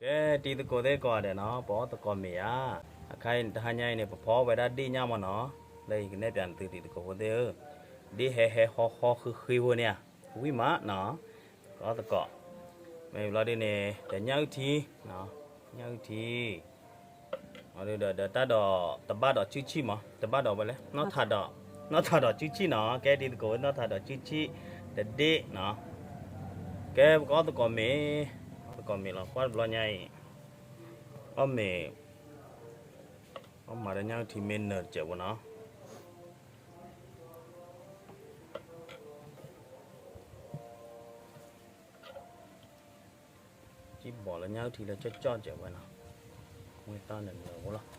ကဲ တံၤသကိးသ့ၣ်ကိးဂၤဒဲးနီၤ, ပအီၣ်သကိးမ့ၤဧါ. အခါအံၤ တဟါညါအံၤန့ၣ် ပဖီဝဲဒၣ်ဒ့ၣ်ညၣ်မးနီၤ, လၢယကနဲၣ်ပၠးနသုတံၤသကိးဖိသ့ၣ်ဧၢ, ဒ့ၣ်ဟဲဟဲဟီဟီဃ့ဃ့ဖိန့ၣ်ဧါ, ဝံၣ်မးနီၤ, ပအီၣ်သကိး, မ့ၢ်ဘျီဒ်န့ၣ် ဒီးညၣ်အုၣ်ထံ, ညၣ်အုၣ်ထံ ဒီးတၢ်ဒီး တဘၣ်ဒီးစုဆံၣ်မး, တဘၣ်ဒီးဝဲလဲၣ်, နီၢ်ထးဒီးစုဆံၣ်နီၤ, ကဲတံၤသကိးဝဲနီၢ်ထးဒီးစုဆံၣ်, တဒ့ၣ်နီၤ, ကဲပကအီၣ်သကိးမ့ၤ, အီၣ်သကိးမ့ၤလီၤ, ကွၢ်တဘျီညါအံၤ, အီၣ်မ့ၤ, အီၣ်မၤဒီးညၣ်အုၣ်ထံမ့ၢ်နၢၤတစဲးဖိနီၤ. ကံၣ်ဘီလၢညၣ်အုၣ်ထံလၢကၠီၣ်ကၠီၣ်စဲးဝဲနီၤ, ဝဲတၢ်နၢၤနၢၤဖိလီၤ.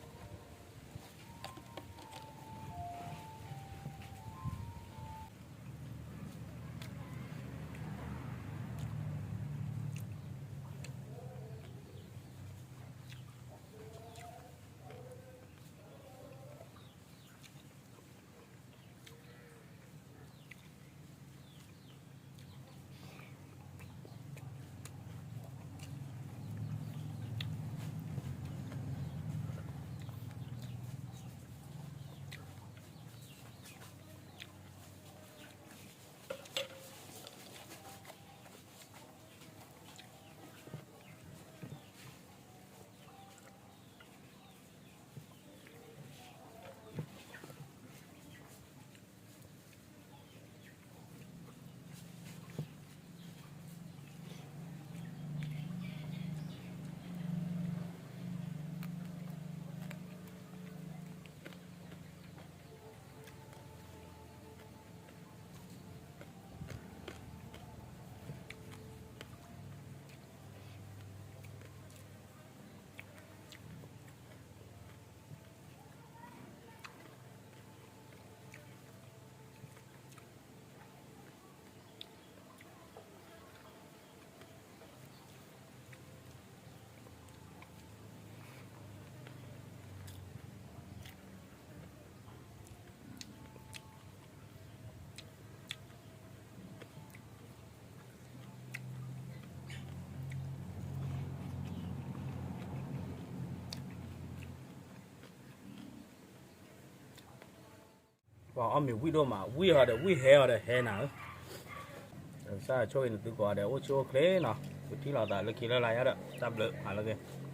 ပှၤအီၣ်မ့ၤဝံၣ်ဒိၣ်မး ဝံၣ်ဟီဒီးဝံၣ် ဟဲဟီဒီးဟဲနၤဧၢ, ကစၢ်ဆိၣ်ဂ့ၤနသုကိးဂၤဒဲး အိၣ်ဆူၣ်အိၣ်ချ့နီၤ, ပထံၣ်လိာ်သးလၢခံလၢ်လၢ်ယါဒီး တၢ်ဘျုးဟးလၢအဂ့ၤ